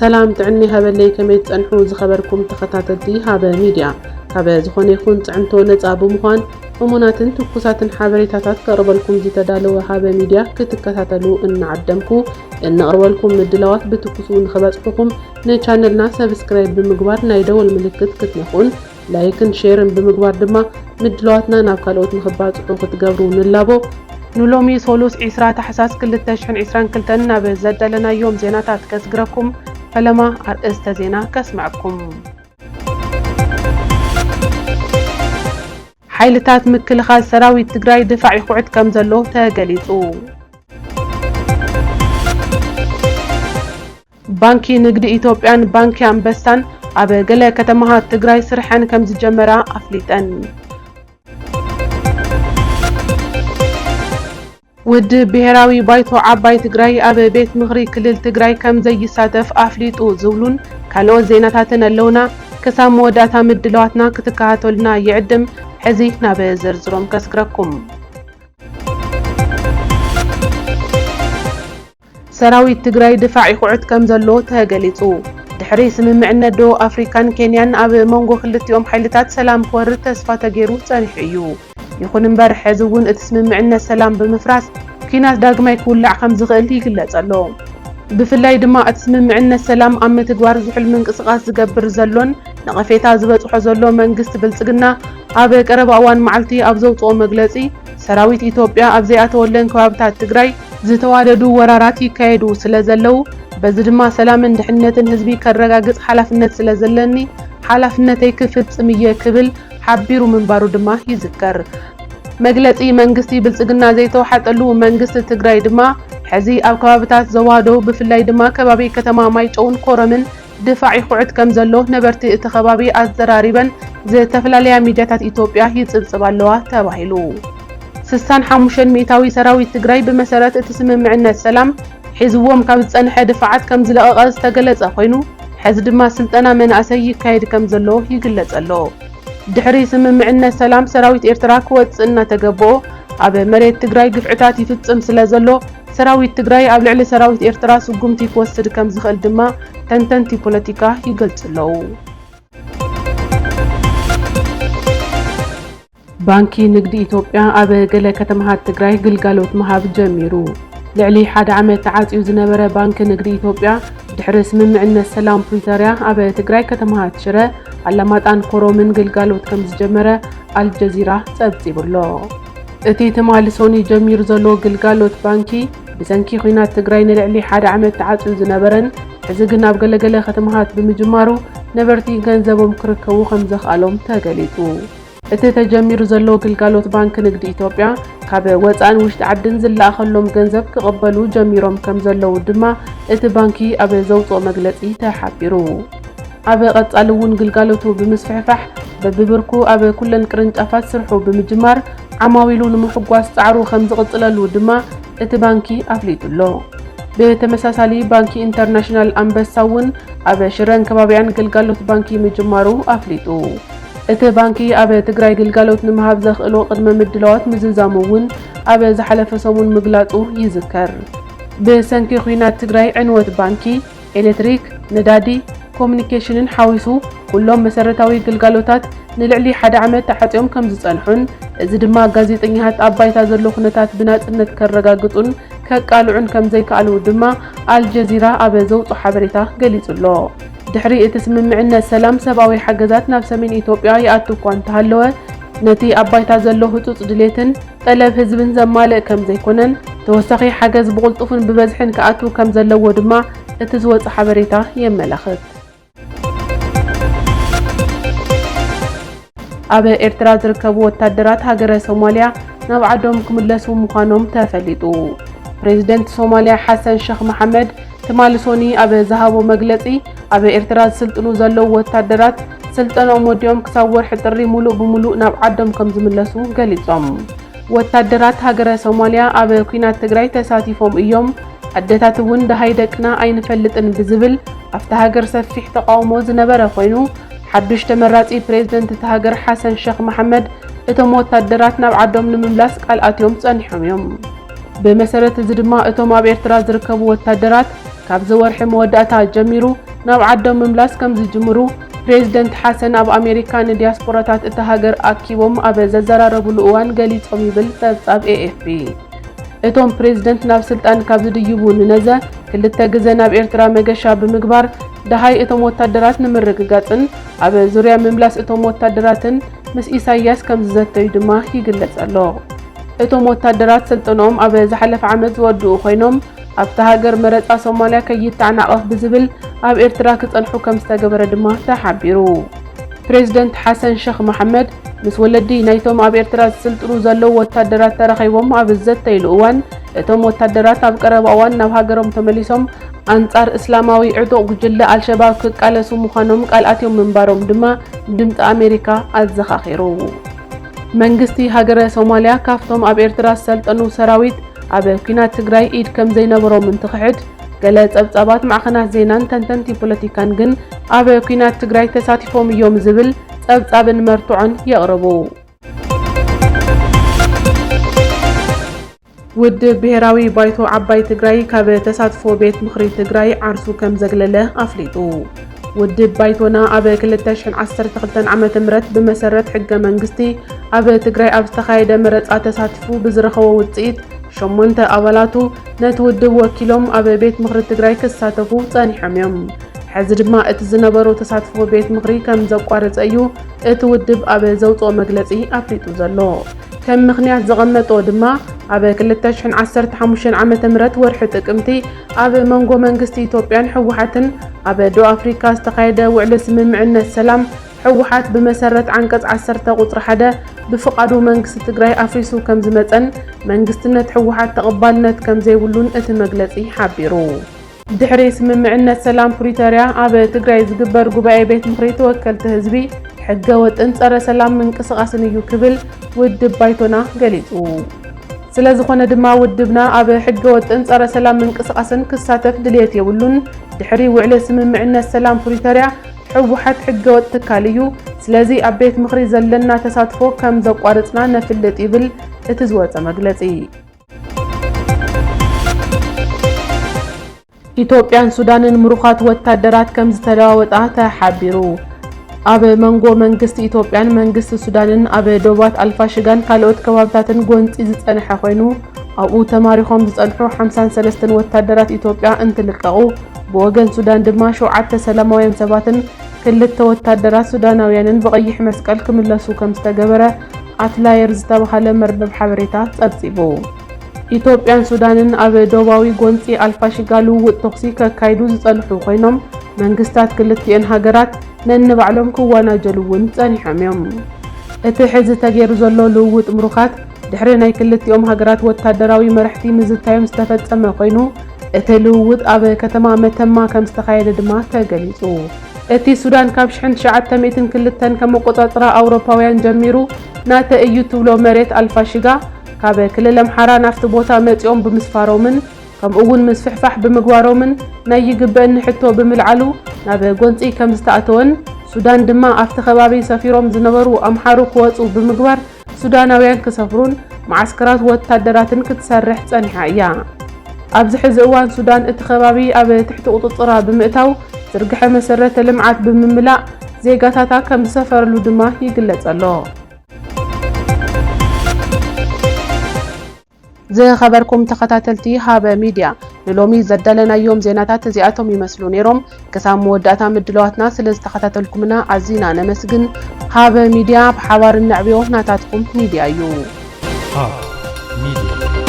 ሰላም ጥዕና ይሃበለይ፣ ከመይ ትጸንሑ ዝኸበርኩም ተኸታተልቲ ሃበ ሚድያ? ካብ ዝኾነ ይኹን ጽዕንቶ ነጻ ብምዃን እሙናትን ትኩሳትን ሓበሬታታት ከቕርበልኩም ዝተዳለወ ሃበ ሚድያ ክትከታተሉ እናዓደምኩ፣ እነቕርበልኩም ምድላዋት ብትኩሱ ንኽበጽሑኹም ንቻነልና ሰብስክራይብ ብምግባር ናይ ደወል ምልክት ክትነኽኡን ላይክን ሼርን ብምግባር ድማ ምድላዋትና ናብ ካልኦት ንኽባጽሑ ክትገብሩ ንላቦ። ንሎሚ ሶሉስ ዕስራ ታሕሳስ ክልተ ሽሕን ዕስራን ክልተን ናብ ዘዳለናዮም ዜናታት ከስግረኩም፣ ፈለማ ኣርእስተ ዜና ከስምዐኩም። ሓይልታት ምክልኻል ሰራዊት ትግራይ ድፋዕ ይኹዕት ከም ዘሎ ተገሊጹ። ባንኪ ንግዲ ኢትዮጵያን ባንኪ ኣንበሳን ኣብ ገለ ከተማታት ትግራይ ስርሐን ከም ዝጀመራ ኣፍሊጠን። ውድብ ብሄራዊ ባይቶ ዓባይ ትግራይ ኣብ ቤት ምኽሪ ክልል ትግራይ ከም ዘይሳተፍ ኣፍሊጡ ዝብሉን ካልኦት ዜናታትን ኣለውና። ክሳብ መወዳእታ ምድላዋትና ክትከታተሉና ይዕድም። ሕዚ ናብ ዝርዝሮም ከስግረኩም። ሰራዊት ትግራይ ድፋዕ ይኹዕት ከም ዘሎ ተገሊጹ። ድሕሪ ስምምዕነት ደቡብ ኣፍሪካን ኬንያን ኣብ መንጎ ክልቲኦም ሓይልታት ሰላም ክወርድ ተስፋ ተገይሩ ጸኒሑ እዩ። ይኹን እምበር፣ ሕዚ እውን እቲ ስምምዕነት ሰላም ብምፍራስ፣ ኲናት ዳግማይ ክውላዕ ከም ዝኽእል ይግለጽ ኣሎ። ብፍላይ ድማ፣ እቲ ስምምዕነት ሰላም ኣብ ምትግባር ዝሑል ምንቅስቓስ ዝገብር ዘሎን ነቐፌታ ዝበጽሖ ዘሎ መንግስቲ ብልጽግና፣ ኣብ ቀረባ እዋን መዓልቲ ኣብ ዘውጽኦ መግለጺ፣ ሰራዊት ኢትዮጵያ ኣብ ዘይኣተወለን ከባብታት ትግራይ ዝተዋደዱ ወራራት ይካየዱ ስለ ዘለዉ፣ በዚ ድማ ሰላምን ድሕነትን ህዝቢ ከረጋግጽ ሓላፍነት ስለ ዘለኒ፣ ሓላፍነተይ ክፍጽም እየ ክብል ሓቢሩ ምንባሩ ድማ ይዝከር። መግለጺ መንግስቲ ብልጽግና ዘይተዋሓጠሉ መንግስቲ ትግራይ ድማ፣ ሕዚ ኣብ ከባብታት ዞባ ደቡብ፣ ብፍላይ ድማ ከባቢ ከተማ ማይጨውን ኮረምን ድፋዕ ይኹዕት ከም ዘሎ ነበርቲ እቲ ከባቢ ኣዘራሪበን ዝተፈላለያ ሚድያታት ኢትዮጵያ ይጽብጽባ ኣለዋ ተባሂሉ። ስሳን ሓሙሽተን ሚእታዊ ሰራዊት ትግራይ ብመሰረት እቲ ስምምዕነት ሰላም ሒዝዎም ካብ ዝጸንሐ ድፋዓት ከም ዝለቐቐ ዝተገለጸ ኮይኑ፣ ሕዚ ድማ ስልጠና መናእሰይ ይካየድ ከም ዘሎ ይግለጽ ኣሎ። ድሕሪ ስምምዕነት ሰላም ሰራዊት ኤርትራ ክወጽእ እናተገብኦ ኣብ መሬት ትግራይ ግፍዕታት ይፍጽም ስለ ዘሎ፣ ሰራዊት ትግራይ ኣብ ልዕሊ ሰራዊት ኤርትራ ስጉምቲ ክወስድ ከም ዝኽእል ድማ ተንተንቲ ፖለቲካ ይገልጹ ኣለዉ። ባንኪ ንግዲ ኢትዮጵያ ኣብ ገለ ከተማታት ትግራይ ግልጋሎት ምሃብ ጀሚሩ። ልዕሊ ሓደ ዓመት ተዓጽዩ ዝነበረ ባንኪ ንግዲ ኢትዮጵያ፣ ድሕሪ ስምምዕነት ሰላም ፕሪቶርያ ኣብ ትግራይ ከተማታት ሽረ፣ ኣላማጣን ኮረምን ግልጋሎት ከም ዝጀመረ ኣልጀዚራ ጸብጺቡ ኣሎ። እቲ ትማሊ ሰኑይ ጀሚሩ ዘሎ ግልጋሎት ባንኪ፣ ብሰንኪ ኲናት ትግራይ ንልዕሊ ሓደ ዓመት ተዓጽዩ ዝነበረን፣ ሕዚ ግን ኣብ ገለገለ ከተማታት ብምጅማሩ፣ ነበርቲ ገንዘቦም ክርከቡ ከም ዘኽኣሎም ተገሊጹ። እቲ ተጀሚሩ ዘሎ ግልጋሎት ባንክ ንግዲ ኢትዮጵያ፣ ካብ ወጻእን ውሽጢ ዓድን ዝለኣኸሎም ገንዘብ ክቕበሉ ጀሚሮም ከም ዘለዉ ድማ እቲ ባንኪ ኣብ ዘውጽኦ መግለጺ ተሓቢሩ። ኣብ ቀጻሊ እውን ግልጋሎቱ ብምስፍሕፋሕ፣ በብብርኩ ኣብ ኩለን ቅርንጫፋት ስርሑ ብምጅማር፣ ዓማዊሉ ንምሕጓስ ጻዕሩ ከም ዝቕጽለሉ ድማ እቲ ባንኪ ኣፍሊጡ ኣሎ። ብተመሳሳሊ፣ ባንኪ ኢንተርናሽናል ኣንበሳ እውን ኣብ ሽረን ከባቢያን ግልጋሎት ባንኪ ምጅማሩ ኣፍሊጡ። እቲ ባንኪ ኣብ ትግራይ ግልጋሎት ንምሃብ ዘኽእሎ ቅድመ ምድላዋት ምዝዛሙ እውን ኣብ ዝሓለፈ ሰሙን ምግላጹ ይዝከር። ብሰንኪ ኲናት ትግራይ ዕንወት ባንኪ፣ ኤሌክትሪክ፣ ነዳዲ፣ ኮሙኒኬሽንን ሓዊሱ ኩሎም መሰረታዊ ግልጋሎታት ንልዕሊ ሓደ ዓመት ተዓጽዮም ከም ዝጸንሑን፣ እዚ ድማ ጋዜጠኛታት ኣብ ባይታ ዘሎ ኩነታት ብናጽነት ከረጋግጹን ከቃልዑን ከም ዘይከኣሉ ድማ ኣልጀዚራ ኣብ ዘውጽኦ ሓበሬታ ገሊጹ ኣሎ። ድሕሪ እቲ ስምምዕነት ሰላም፣ ሰብኣዊ ሓገዛት ናብ ሰሜን ኢትዮጵያ ይኣቱ እኳ እንተሃለወ፣ ነቲ ኣብ ባይታ ዘሎ ህጹጽ ድሌትን ጠለብ ህዝብን ዘማልእ ከም ዘይኮነን፣ ተወሳኺ ሓገዝ ብቕልጡፍን ብበዝሕን ክኣቱ ከም ዘለዎ ድማ እቲ ዝወጸ ሓበሬታ የመላኽት። ኣብ ኤርትራ ዝርከቡ ወታደራት ሃገረ ሶማልያ ናብ ዓዶም ክምለሱ ምዃኖም ተፈሊጡ። ፕሬዝደንት ሶማልያ ሓሰን ሸኽ መሓመድ ትማሊ ሰኑይ ኣብ ዝሃቦ መግለጺ፣ ኣብ ኤርትራ ዝስልጥኑ ዘለዉ ወታደራት ስልጠንኦም ወዲኦም ክሳብ ወርሒ ጥሪ ሙሉእ ብሙሉእ ናብ ዓዶም ከም ዝምለሱ ገሊጾም። ወታደራት ሃገረ ሶማልያ ኣብ ኲናት ትግራይ ተሳቲፎም እዮም፣ ኣደታት እውን ደሃይ ደቅና ኣይንፈልጥን ብዝብል ኣብታ ሃገር ሰፊሕ ተቓውሞ ዝነበረ ኮይኑ፣ ሓዱሽ ተመራጺ ፕሬዝደንት እታ ሃገር ሓሰን ሸኽ መሓመድ፣ እቶም ወታደራት ናብ ዓዶም ንምምላስ ቃል ኣትዮም ጸኒሖም እዮም። ብመሰረት እዚ ድማ፣ እቶም ኣብ ኤርትራ ዝርከቡ ወታደራት ካብዚ ወርሒ መወዳእታ ጀሚሩ ናብ ዓዶም ምምላስ ከም ዝጅምሩ ፕሬዝደንት ሓሰን ኣብ ኣሜሪካ ንዲያስፖራታት እታ ሃገር ኣኪቦም ኣብ ዘዘራረቡሉ እዋን ገሊጾም ይብል ጸብጻብ ኤ ኤፍ ፒ። እቶም ፕሬዝደንት ናብ ስልጣን ካብ ዝድይቡ ንነዘ ክልተ ግዘ ናብ ኤርትራ መገሻ ብምግባር ደሃይ እቶም ወታደራት ንምርግጋጽን ኣብ ዙርያ ምምላስ እቶም ወታደራትን ምስ ኢሳያስ ከም ዝዘተዩ ድማ ይግለጽ ኣሎ። እቶም ወታደራት ስልጠንኦም ኣብ ዝሓለፈ ዓመት ዝወድኡ ኮይኖም ኣብታ ሃገር መረጻ ሶማልያ ከይተዓናቐፍ ብዝብል ኣብ ኤርትራ ክጸንሑ ከም ዝተገበረ ድማ ተሓቢሩ። ፕሬዝደንት ሓሰን ሸኽ መሓመድ ምስ ወለዲ ናይቶም ኣብ ኤርትራ ዝስልጥኑ ዘለዉ ወታደራት ተራኺቦም ኣብ ዝዘተይሉ እዋን እቶም ወታደራት ኣብ ቀረባ እዋን ናብ ሃገሮም ተመሊሶም ኣንጻር እስላማዊ ዕጡቕ ጉጅለ ኣልሸባብ ክቃለሱ ምዃኖም ቃል ኣትዮም ምንባሮም ድማ ድምፂ ኣሜሪካ ኣዘኻኺሩ። መንግስቲ ሃገረ ሶማልያ ካብቶም ኣብ ኤርትራ ዝሰልጠኑ ሰራዊት ኣብ ኲናት ትግራይ ኢድ ከም ዘይነበሮም እንትኽሕድ፣ ገለ ጸብጻባት ማዕኸናት ዜናን ተንተንቲ ፖለቲካን ግን ኣብ ኲናት ትግራይ ተሳቲፎም እዮም ዝብል ጸብጻብን መርትዖን የቕርቡ። ውድብ ብሄራዊ ባይቶ ዓባይ ትግራይ ካብ ተሳትፎ ቤት ምኽሪ ትግራይ ዓርሱ ከም ዘግለለ ኣፍሊጡ። ውድብ ባይቶና ኣብ ክልተ ሽሕን ዓሰርተ ክልተን ዓመተ ምህረት ብመሰረት ሕገ መንግስቲ ኣብ ትግራይ ኣብ ዝተኻየደ መረፃ ተሳቲፉ ብዝረኸቦ ውፅኢት ሸሞንተ ኣባላቱ ነቲ ውድብ ወኪሎም ኣብ ቤት ምኽሪ ትግራይ ክሳተፉ ፀኒሖም እዮም። ሕዚ ድማ እቲ ዝነበሮ ተሳትፎ ቤት ምኽሪ ከም ዘቋረፀ እዩ እቲ ውድብ ኣብ ዘውፅኦ መግለፂ ኣፍሊጡ ዘሎ። ከም ምኽንያት ዘቐመጦ ድማ ኣብ ክልተ ሽሕን ዓሰርተ ሓሙሽተን ዓመተ ምህረት ወርሒ ጥቅምቲ ኣብ መንጎ መንግስቲ ኢትዮጵያን ህወሓትን ኣብ ደቡብ ኣፍሪካ ዝተኻየደ ውዕሊ ስምምዕነት ሰላም ህወሓት ብመሰረት ዓንቀፅ ዓሰርተ ቁፅሪ ሓደ ብፍቓዱ መንግስቲ ትግራይ ኣፍሪሱ ከም ዝመፀን መንግስትነት ህወሓት ተቐባልነት ከም ዘይብሉን እቲ መግለፂ ሓቢሩ። ድሕሪ ስምምዕነት ሰላም ፕሪቶርያ ኣብ ትግራይ ዝግበር ጉባኤ ቤት ምኽሪ ተወከልቲ ህዝቢ ሕገ ወጥን ጸረ ሰላም ምንቅስቓስን እዩ ክብል ውድብ ባይቶና ገሊጹ። ስለ ዝኾነ ድማ ውድብና ኣብ ሕገ ወጥን ጸረ ሰላም ምንቅስቓስን ክሳተፍ ድልየት የብሉን። ድሕሪ ውዕሊ ስምምዕነት ሰላም ፕሪቶርያ ህወሓት ሕገ ወጥ ትካል እዩ። ስለዚ ኣብ ቤት ምኽሪ ዘለና ተሳትፎ ከም ዘቋርጽና ነፍልጥ ይብል እቲ ዝወጸ መግለጺ። ኢትዮጵያን ሱዳንን ምሩኻት ወታደራት ከም ዝተለዋወጣ ተሓቢሩ። ኣብ መንጎ መንግስቲ ኢትዮጵያን መንግስቲ ሱዳንን ኣብ ዶባት ኣልፋሽጋን ካልኦት ከባብታትን ጎንጺ ዝጸንሐ ኮይኑ፣ ኣብኡ ተማሪኾም ዝጸንሑ ሓምሳን ሰለስተን ወታደራት ኢትዮጵያ እንትልቀቑ፣ ብወገን ሱዳን ድማ ሸውዓተ ሰላማውያን ሰባትን ክልተ ወታደራት ሱዳናውያንን ብቐይሕ መስቀል ክምለሱ ከም ዝተገበረ ኣትላየር ዝተባህለ መርበብ ሓበሬታ ጸብጺቡ። ኢትዮጵያን ሱዳንን ኣብ ዶባዊ ጎንጺ ኣልፋሽጋ ልውውጥ ተኹሲ ከካይዱ ዝጸንሑ ኮይኖም፣ መንግስታት ክልቲኤን ሃገራት ነንባዕሎም ክወናጀሉ እውን ጸኒሖም እዮም። እቲ ሕዚ ተገይሩ ዘሎ ልውውጥ ምሩኻት ድሕሪ ናይ ክልቲኦም ሃገራት ወታደራዊ መራሕቲ ምዝታዮም ዝተፈጸመ ኮይኑ፣ እቲ ልውውጥ ኣብ ከተማ መተማ ከም ዝተኻየደ ድማ ተገሊጹ። እቲ ሱዳን ካብ ሽሕን ትሽዓተ ሚእትን ክልተን ከመቆጻጽራ ኣውሮፓውያን ጀሚሩ ናተ እዩ ትብሎ መሬት ኣልፋሽጋ ካብ ክልል ኣምሓራ ናብቲ ቦታ መጺኦም ብምስፋሮምን ከምኡ እውን ምስፍሕፋሕ ብምግባሮምን ናይ ይግበእኒ ሕቶ ብምልዓሉ ናብ ጎንጺ ከም ዝተኣተወን ሱዳን ድማ ኣብቲ ከባቢ ሰፊሮም ዝነበሩ ኣምሓሩ ክወጹ ብምግባር ሱዳናውያን ክሰፍሩን መዓስከራት ወታደራትን ክትሰርሕ ጸኒሓ እያ። ኣብዚ ሕዚ እዋን ሱዳን እቲ ከባቢ ኣብ ትሕቲ ቁጽጽራ ብምእታው ዝርግሐ መሰረተ ልምዓት ብምምላእ ዜጋታታ ከም ዝሰፈረሉ ድማ ይግለጽ ኣሎ። ዝኸበርኩም ተኸታተልቲ ሃበ ሚድያ፣ ንሎሚ ዘዳለናዮም ዜናታት እዚኣቶም ይመስሉ ነይሮም። ክሳብ መወዳእታ ምድላዋትና ስለ ዝተኸታተልኩምና ኣዚና ነመስግን። ሃበ ሚድያ፣ ብሓባር እነዕብዮ ናታትኩም ሚድያ እዩ። ሃበ